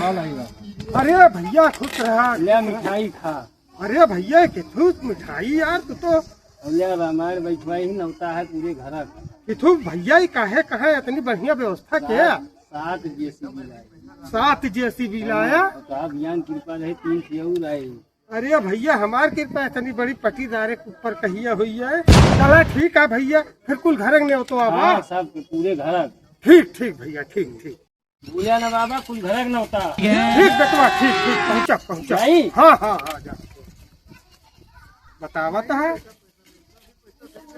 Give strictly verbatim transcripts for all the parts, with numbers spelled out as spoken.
अरे भैया, खुश रहा। ले मिठाई खा। अरे भैया, किथू मिठाई यार, तू तो। ले बा, हमार बैठवाई ही नौता है पूरे घर का। किथू भैया, ये काहे, कहाँ इतनी बढ़िया व्यवस्था के? सात, सात जेसीबी लाए। सात जेसीबी लाया? हाँ, तो आप ज्ञान कृपा रहे, तीन से और आए। अरे भैया, हमार कृपा इतनी बड़ी पटीदारे के ऊपर कहिया हुई है। चला ठीक है भैया, फिर कुल घर ने तो आवा। हाँ, सब पूरे घर। ठीक, ठीक भैया, ठीक, ठीक। बोलिया ना बाबा, कुल घर नौता। ठीक बेटवा, ठीक, ठीक, पहुँचा, पहुँचा। जाई? हाँ, हाँ, हाँ, जा। बतावत है,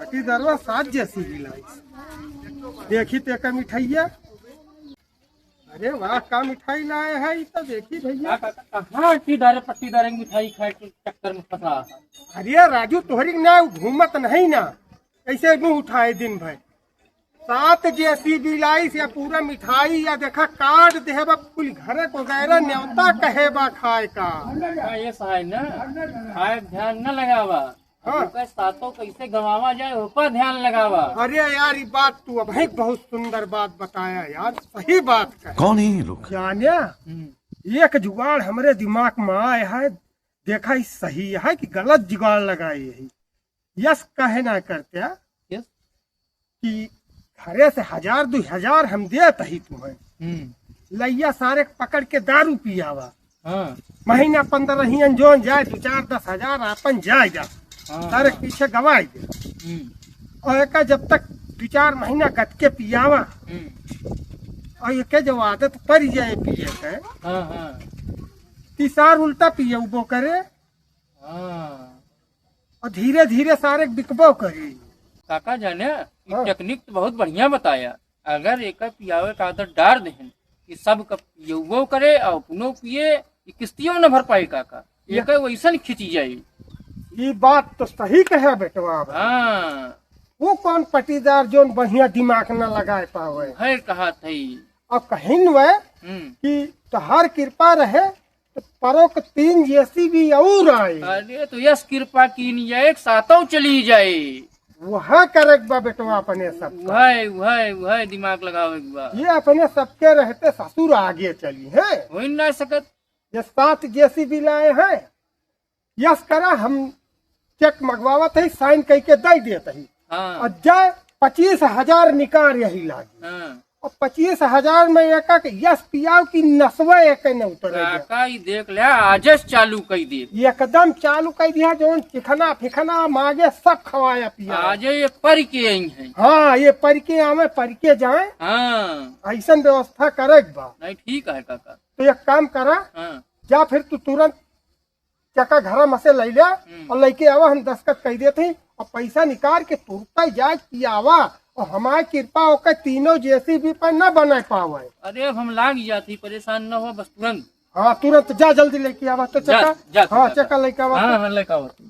पटीदारवा सात जेसीबी लाइस। देखी ते का मिठाइया। अरे वाह, का मिठाई लाए है, ई तो देखी भैया। का, का, का, कहाँ पटीदारे, पटीदारे की मिठाई खाए के चक्कर में फंसा है? अरे राजू, तोहरी ना घूमत नहीं ना, ऐसे मुंह उठाए दिन भर। सात जेसीबी लाइस या पूरा मिठाई या देखा काट देहबा, कुल घरे को गैरा न्योता कहेबा खाए का। हाँ, ये सहाय ना, खाए ध्यान न लगावा। हाँ। ओकर सातों कैसे गवावा जाए, ओपर ध्यान लगावा। अरे यार, ई बात तू अबहीं बहुत सुंदर बात बताया यार, सही बात कहे। कौन है ये लोग? जाने, हम्म। एक जुगाड़ हमरे दिमाग में आए है, देखा ई सही है कि गलत जुगाड़ लगाए है। यस कहे ना करते हैं यस। कि घरे से हजार दुई हजार हम देत ही तुम्हें। हम्म। लइया सारे के पकड़ के दारू पियावा। हाँ। महीना पंद्रह ही अंजोन जाए, दो चार दस हजार आपन जाए जा। हाँ, सारे के हाँ। पीछे गवाए दे। हम्म। और एका जब तक दो चार महीना गत के पियावा, हम्म। और एके जब आदत पड़ जाए पिए के, हाँ, हाँ। तीसार उल्टा पिए उबो करे। हाँ। और धीरे धीरे सारे बिकबो करी। काका जाने, ई हाँ। टेक्निक तो बहुत बढ़िया बताया। अगर एकर पियावे का आदत डार देहन कि सब कब पियउबो करे और अपनो पिए, ई किस्तियों न भर पाई काका। या- एकर वैसन खींची जाई। ई बात तो सही कहे बेटवा। हाँ। वो कौन पटीदार जोन बढ़िया दिमाग न लगाए पावे? है कहा थई। अब कहिन वे हम्म। कि तोहार कृपा रहे तो परो के तीन जेसीबी और आए। अरे तो यस कृपा कीन जाए, एक सातों चली जाए। वह करे के बा बेटवा अपने सब का। वह, वह, वह दिमाग लगावे के बा। ये अपने सबके रहते ससुर आगे चली है। हो ही ना सकत। ये सात जेसीबी लाए हैं, यस करा, हम चेक मंगवावत ही, साइन कइके दे देत ही। हाँ। और जाए पच्चीस हजार निकार यही लागी। हाँ। और पच्चीस हजार में एक एक यस पियाव की नसवा एक न उतरे दे। काका, ई देख ले, आजस चालू कई दे। एकदम चालू कई दिया, जौन चिखना फिखना मागे सब खवाया पिया। आज ये परि के आई हैं। हाँ, ये परि के आवे, परि के जाए। हाँ। ऐसन व्यवस्था करे के बा। नहीं, ठीक है काका। तो एक काम करा, हाँ। जा फिर तू तुरंत चका घरा में से लइ ले हम्म। और लइके आवा, हम दस्तखत कइ देत ही और पैसा निकाल के तुरते जाए पियावा और हमार कृपा होके तीनों जेसीबी पर न बने पावे। अरे अब हम लाग जात ही, परेशान न हो, बस तुरंत। हाँ, तुरंत जा, जल्दी लइके आवा। तो जा, चका, जा, हाँ, जा, चका जा। लइके आवा हाँ, तो। हाँ, लइके आवा।